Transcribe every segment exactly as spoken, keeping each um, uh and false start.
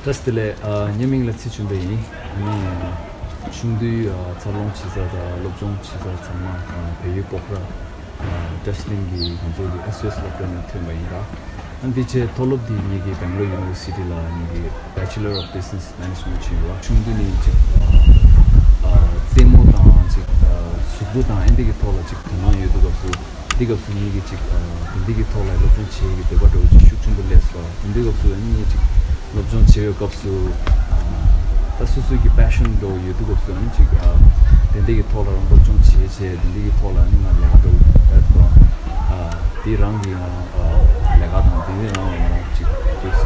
བཀྲ་ཤིས་བདེ་ལེགས། ཨ། ངའི་མིང་ལ་ཚེ་ཆུན་པ་ཡིན། ཨ་ནི་ཆུང་དུས་ཨ་འཚར་ལོངས་བྱེད་ས་དང་སློབ་སྦྱོང་བྱེད་ས་ཚང་མ་ཨ་བལ་ཡུལ་སྤོག་ར་ཨ་བཀྲ་ཤིས་གླིང་གི་ང་ཚོ་གི་ཨེ་སི་ཨེ་སི་སློབ་གྲྭ་ནས་ཐོན་པ་ཡིན་ར། ཨ་འདི་བྱས་མཐོ་སློབ་འདི་ངེད་ཀྱི་Bangalore University ལ་ངེད་ཀྱི་Bachelor of Business Management བྱས་ཡོད་ར། ཆུང་དུས་ནས་ཅིག་ཨ་རྩེད་མོ་དང་ཅིག་ཨ་གཟུགས་པོ་དང་ཨེ་འདི་གི་ཐོག་ལ་ཅིག་དོ་སྣང་ཡོད་དུས་སྐབས་སུ། འདི་སྐབས་སུ་ངེད་ཀྱི་ཅིག་ཨ་དེ་འདི་གི་ཐོག་ལ་སློབ་སྦྱོང་བྱེད་ཀྱི་འདོད་པ་འདྲ་བོ་ཅིག་ཤུགས་ཆེན་པོ་སླེབས་སོང་། དེ་འདི་སྐབས་སུ་ཨ་ནི་ངས་ཅིག་སློབ་སྦྱོང་བྱེད་པའི་སྐབས་སུ་ཨ་ད་སོ་སོའི་གི་པེ་ཤོན་འདྲ་བོ་ཡོད་དུས་སྐབས་སུ་ཨ་ནི་ཅིག་ཨ་དེ་འདི་གི་ཐོག་ལ་རང་སློབ་སྦྱོང་བྱེད་བྱེད་དེ་འདི་གི་ཐོག་ལ་ཨ་ནི་ང་ལས་ཀ་འདྲ་བོ་ཡོད་དུས་ཨ་དེ་རང་གི་ང་ཨ་ལས་ཀ་དང་དེ་འདི་རང་ལ་ང་ཅིག་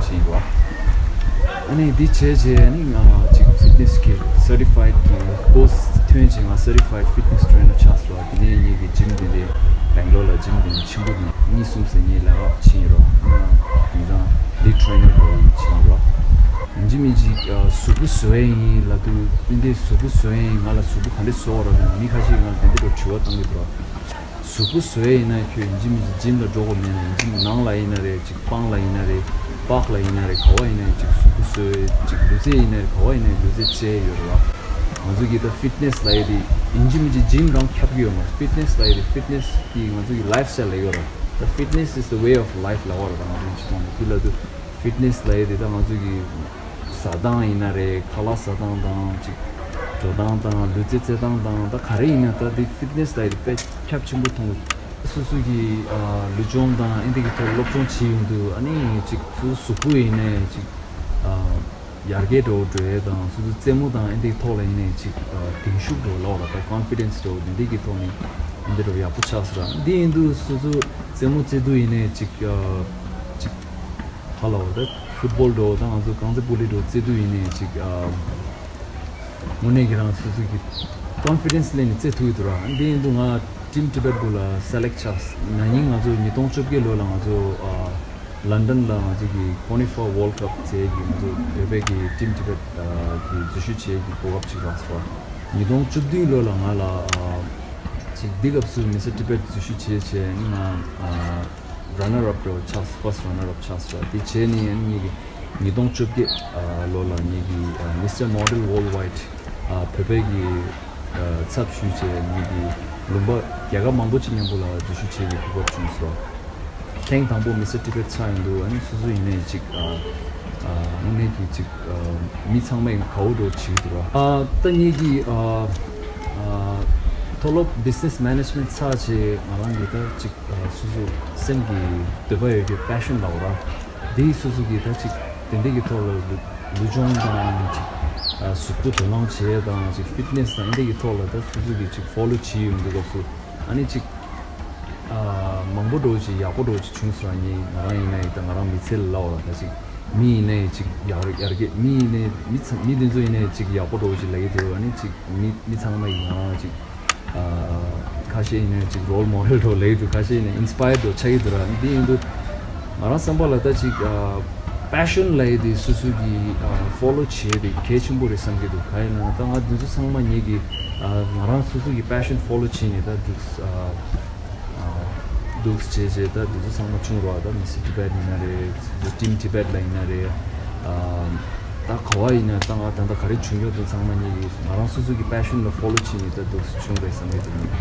ཅིག་བྱེད་ཡོད། ཨ་ནི་འདི་བྱས་རྗེས་ཨ་ནི་ང་ཅིག་ཕིཊ་ནེ་སི་གི་སར་ཊི་ཕའེ་ཌི་གི་ཀོར་སི་ཐོན་རྗེས་ང་སར་ཊི་ཕའེ་ཌི་ཕིཊ་ནེ་སི་ཊི་རེ་ནར་ཆགས་སོང་། དེ་ནས་ངེད་ཀྱི་ཇིམ་དེ་འདྲའི་བེང་ལོར་ལ་ཇིམ་དེ་འདྲའི་ཆེན་པོ་དེ་གཉིས་གསུམ་ཟེར་ངས་ལས་ཀ་བྱས་ཡིན་རོགས། ང་དེང་སང་ལིཌ་ཊི་རེ་ནར་འདྲ་བོ་བྱས་ཡིན་རོགས། ཡིན་གཅིག་མིན་གཅིག་ཨ་གཟུགས་པོ་བཟོ་ཡས་ཡིན་ལབ་དུས་དེ་འདྲའི་གཟུགས་པོ་བཟོ་ཡས་ཡིན། ང་ལ་གཟུགས་པོ་ག་འདྲས་བཟོ་དགོས་རེད་ཟེར་ནས་མི་ཁ་ཤས་ང་ལ་དེ་འདྲས་འདྲ་བོ་དྲི་བ་བཏང་གི་འདུག་ར། གཟུགས་པོ་བཟོ་ཡས་ཡིན་ན་ཁྱོད་ཡིན་གཅིག་མིན་གཅིག་ཇིམ་ལ་འགྲོ་དགོས་མེད་ན། ཡིན་གཅིག་ནང་ལ་ཡིན་ན་རེད། ཅིག་སྤང་ལ་ཡིན་ན་རེད། པཱརྐ་ལ་ཡིན་ན་རེད། ག་བ་ཡིན་ན་ཡིན་གཅིག་གཟུགས་པོ་བཟོ་ཡས་ཅིག་ལུས་རྩལ་ཡིན་ན་རེད། ག་བ་ཡིན་ན་ཡིན་ལུས་རྩལ་རྩེ་ཡས་ཡོད་རེད་བ། ང་ཚོ་གི་ད་ཕིཊ་ནེ་སི་ལབ་ཡས་དེ་ཡིན་གཅིག་མིན་གཅིག་ཇིམ་རང་ཁྱབ་ཀྱི་ཡོད་མ་རེད། ཕིཊ་ནེ་སི་ལབ་ཡས་དེ་ཕིཊ་ནེ་སི་དེ་ང་ཚོ་གི་ལའིཕ་སི་ཊའིལ་ལབ་ཡོད་རེད། ད་ཕིཊ་ནེ་སི་is the way of life ལབ་པ་རེད། ད་ང་ཚོ་སྤྱི་ཚོགས་ནང་དེ་ལབ་དུས་ཕིཊ་ནེ་སི་ལབ་ཡས་དེ་ད་ང་ཚོ་གི་ཟ་སྟངས་ཡིན་ན་རེད། ཁ་ལག་ཟ་སྟངས་དང་ཅིག་འགྲོ་སྟངས་དང་ལུས་རྩལ་རྩེ་སྟངས་དང་ད་ག་རེ་ཡིན་ན་ད་འདི་ཕིཊ་ནེ་སི་ལབ་ཡས་དེ་དཔེ་ཁྱབ་ཆེན་པོ་མཐོང་གི། སོ་སོ་གི་ཨ་ལུས་སྦྱོང་དང་ཨེ་འདི་གི་ཐོག་སློབ་སྦྱོང་བྱེད་ཡོང་དུས་ཨ་ནི་ཅིག་སོ་སོ་གཟུགས་པོ་ཡིན་ནའི་ཅིག་ཨ་ཡར་རྒྱས་འགྲོ་འགྲོ་ཡས་དང་སོ་སོ་རྩེད་མོ་དང་ཨེ་འདི་གི་ཐོག་ལ་ཡིན་ནའི་ཅིག་ཨ་གདེང་ཤུགས་འགྲོ་ལབ་ར། ད་ཀོན་ཕི་ཌེན་སི་འགྲོ་འདི་འདི་གི་ཐོག་ནས་ཨེ་འདི་འགྲོ་ཡག་པོ་ཆགས་སོང་ར། འདི་ཡིན་དུས་སོ་སོ་རྩེད་མོ་རྩེ་དུས་ཡིན་ནའི་ཅིག་ཨ་ཅིག་ཧ་ལ་བ་ད་ཕུཊ་བོལ་འགྲོ་ད་ང་ཚོ་རྐང་རྩེད་སྤོ་ལོ་འགྲོ་རྩེ་དུས་ཡིན་ནའི་ཅིག་ཨ་དངོས་གནས་ཀྱི་རང་སོ་སོ་གི་ཀོན་ཕི་ཌེན་སི་སླེབས་ནས་རྩེ་ཐུབ་ཀྱི་འདུག་ར། འདི་ཡིན་དུས་ང་ཊིམ་ཊི་བེཊ་སྦུག་ལ་སེ་ལེག་ཊི་ཆགས། ན་ནིང་ང་ཚོ་ཉིས་སྟོང་བཅོ་བརྒྱད་ལོ་ལ་ང་ཚོ་ཨ་ལན་ཌན་ལ་ང་ཚོ་གི་ཀོ་ནི་ཕོར་ཝོལ་ཌི་ཀབ་ཟེར་གི་ང་ཚོ་བོད་པའི་གི་ཊིམ་ཊི་བེཊ་ཨ་གི་འཛུལ་ཞུགས་བྱེད་གི་གོ་སྐབས་ཅིག་རག་སོང་། ཉིས་སྟོང་བཅུ་བདུན་ལོ་ལ་ང་ལ་ཨ་ཅིག་འདི་སྐབས་སུ་མི་སི་ཊར་ཊི་བེཊ་འཛུལ་ཞུགས་བྱེད་བྱས་ནི་ང་ཨ་ར་ནར་ཨབ་འདྲ་བོ་ཆགས། ཕར་སི་ཊི་ར་ནར་ཨབ་ཆགས་སོང་། དེ་བྱས་ནི་ཨ་ནི་ངེད་ཀྱི་ཉིས་སྟོང་བཅོ་བརྒྱད་ལོ་ལ་ངེད་ཀྱི་མི་སི་ཊར་མོ་ཌེལ་ཝོརལཌ་ཝའིཌ་བོད་པའི་གི་ཚབ་ཞུས་བྱས་ངེད་ཀྱི་ལུང་པ་རྒྱལ་ཁབ་མང་པོ་ཅིག་མཉམ་པོ་ལ་འཛུལ་ཞུགས་བྱེད་ཀྱི་གོ་སྐབས་བྱུང་སོང་། ཐེངས་དང་པོ་མི་སི་ཊར་ཊི་བེཊ་ཆགས་ཡོང་དུས་ཨ་ནི་སོ་སོ་ཡིན་ནའི་ཅིག་དངོས་གནས་ཀྱི་ཅིག་མི་ཚང་མས་དགའ་བོ་འདྲ་བོ་བྱེད་ཀྱི་འདུག་ར། ད་ངེད་ཀྱི་མཐོ་སློབ་བི་ཛི་ནེ་སི་མེ་ནེ་ཇི་མེནཊ་ཚར་བྱས་ང་རང་གི་ད་ཅིག་སོ་སོ་སེམས་ཀྱི་འདོད་པ་ཡོད་རྒྱུ་པེ་ཤོན་ལབ་ར། དེ་སོ་སོ་གི་ད་ཅིག་དེ་འདྲ་གི་ཐོག་ལ་ལུ་ལུས་སྦྱོང་དང་ཅིག་གཟུགས་པོ་དོ་སྣང་བྱེད་ཡས་དང་ཅིག་ཕིཊ་ནེ་སི་དང་དེ་འདྲ་གི་ཐོག་ལ་ད་སོ་སོ་གི་ཅིག་ཕོ་ལོ་བྱེད་ཡོང་དུས་སྐབས་སུ་ཨ་ནི་ཅིག་མང་པོ་འདྲ་བོ་ཅིག་ཡག་པོ་འདྲ་བོ་ཅིག་བྱུང་སོང་ར། ངས་ང་རང་ཡིན་ནའི་ད་ང་རང་མི་ཚེ་ལ་ལབ་ར། ད་ཅིག་མི་ཡིན་ནའི་ཅིག་ཡར་ཡར་རྒྱས་མི་ཡིན་ནའི་མི་ཚ་མི་དེ་ཚོ་ཡིན་ནའི་ཅིག་ཡག་པོ་འདྲ་བོ་ཅིག་ལབ་ཀྱི་འདུག་ཨ་ནི་ཅིག་མི་མི་ཚང་མ་ཡིན་ང་རང་ཅིག་ཁ་ཤས་ཡིན་ནའི་ཅིག་རོལ་མོ་ཌེལ་འདྲ་བོ་ལབ་ཀྱི་འདུག་ཁ་ཤས་ཡིན་ནའི་ཨིན་སི་པ་ཡར་འདྲ་བོ་ཆགས་ཀྱི་འདུག་ར། འདི་ཡིན་དུས་ང་རང་བསམ་པ་ལ་ད་ཅིག་པེ་ཤོན་ལབ་ཡས་དེ་སོ་སོ་གི་ཕོ་ལོ་བྱེད་ཡས་དེ་གལ་ཆེན་པོ་རེད་བསམ་གྱི་འདུག་ག་ཡིན་ན་ད་ང་འདི་ཚོ་ཚང་མ་ངེད་ཀྱི་ང་རང་སོ་སོ་གི་པེ་ཤོན་ཕོ་ལོ་བྱས་ནས་ད་འདུག་འདུག་བྱས་བྱས་ད་འདི་ཚོ་ཚང་མ་བྱུང་རོགས། ད་མི་སི་ཊར་ཊི་བེཊ་ཡིན་ན་རེད། ཊིམ་ཊི་བེཊ་ལ་ཡིན་ན་རེད། ད་ག་བ་ཡིན་ན་ད་ང་ད་ལྟ་ག་རེ་བྱུང་ཡོད་དེ་ཚང་མ་ངེད་ཀྱི་ང་རང་སོ་སོ་གི་པེ་ཤོན་ལ་ཕོ་ལོ་བྱས་ནས་ད་འདུག་བྱུང་རེད་བསམ་གྱི་འདུག